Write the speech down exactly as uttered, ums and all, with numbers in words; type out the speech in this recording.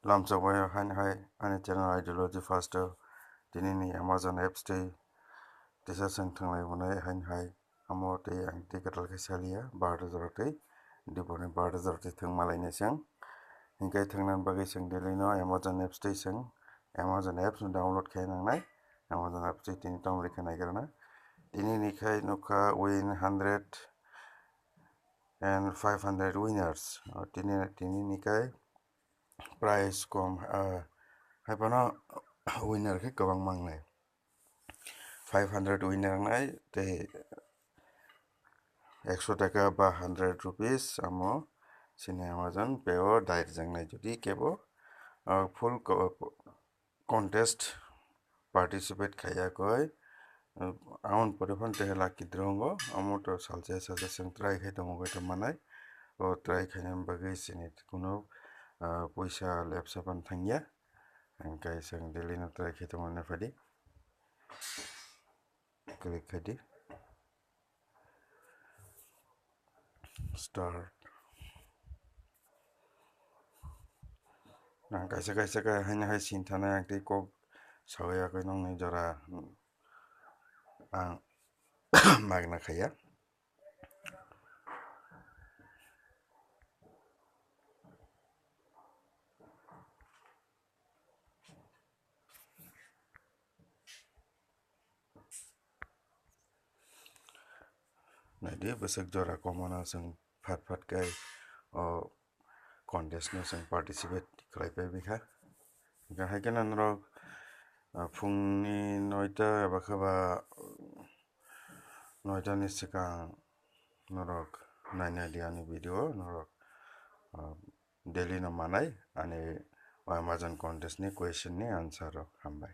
Lamchok bai hain hai ani channel Ideology First o tini ni Amazon apps tei tesa seng thanglai bunai hain hai amo tei ang tei kwtal khe saliya bar jora tei diboni bar jora tei thwng malai nai seng. Hinkai thwngna bagwi seng daily no Amazon apps tei seng Amazon apps no download khe nangnai. Amazon apps tei tini tong rikha naigrana. Tini ni khai nukha win hundred and five hundred winners. O tini, tini ni khai price kom, ah, hai phano winner khe kwbang mangnai. Five hundred winner nai tei ekso taka ba hundred rupees amo sini Amazon Pay o dai rwjaknai jodi kebo, ah, full co-, contest participate khaiya koi, uh, aun pore phone tei lucky draw o, amo to salsa salsa seng try khai tongo koi to manai. O try khaina bagwi sini kuno, uh, puisa lepsa pan thangya. Hingkai seng daily no try khai tongo na phadi. Click khai di. Start. Ang kaisa kaisa khe haino hai sini thana ang tei kok sawi yakwi nongni jora, mm, ang magna khaiya. Naidi bwswk jora komono chwng phat phat khe o contest no chwng participate khlai pai bikha. Hingkhe hai kheno norok, ah, phungni noita eba khe ba noita ni swkang norok naina di ani video norok, ah, daily no manai ani o Amazon contest ni question ni answer rok. Hambai.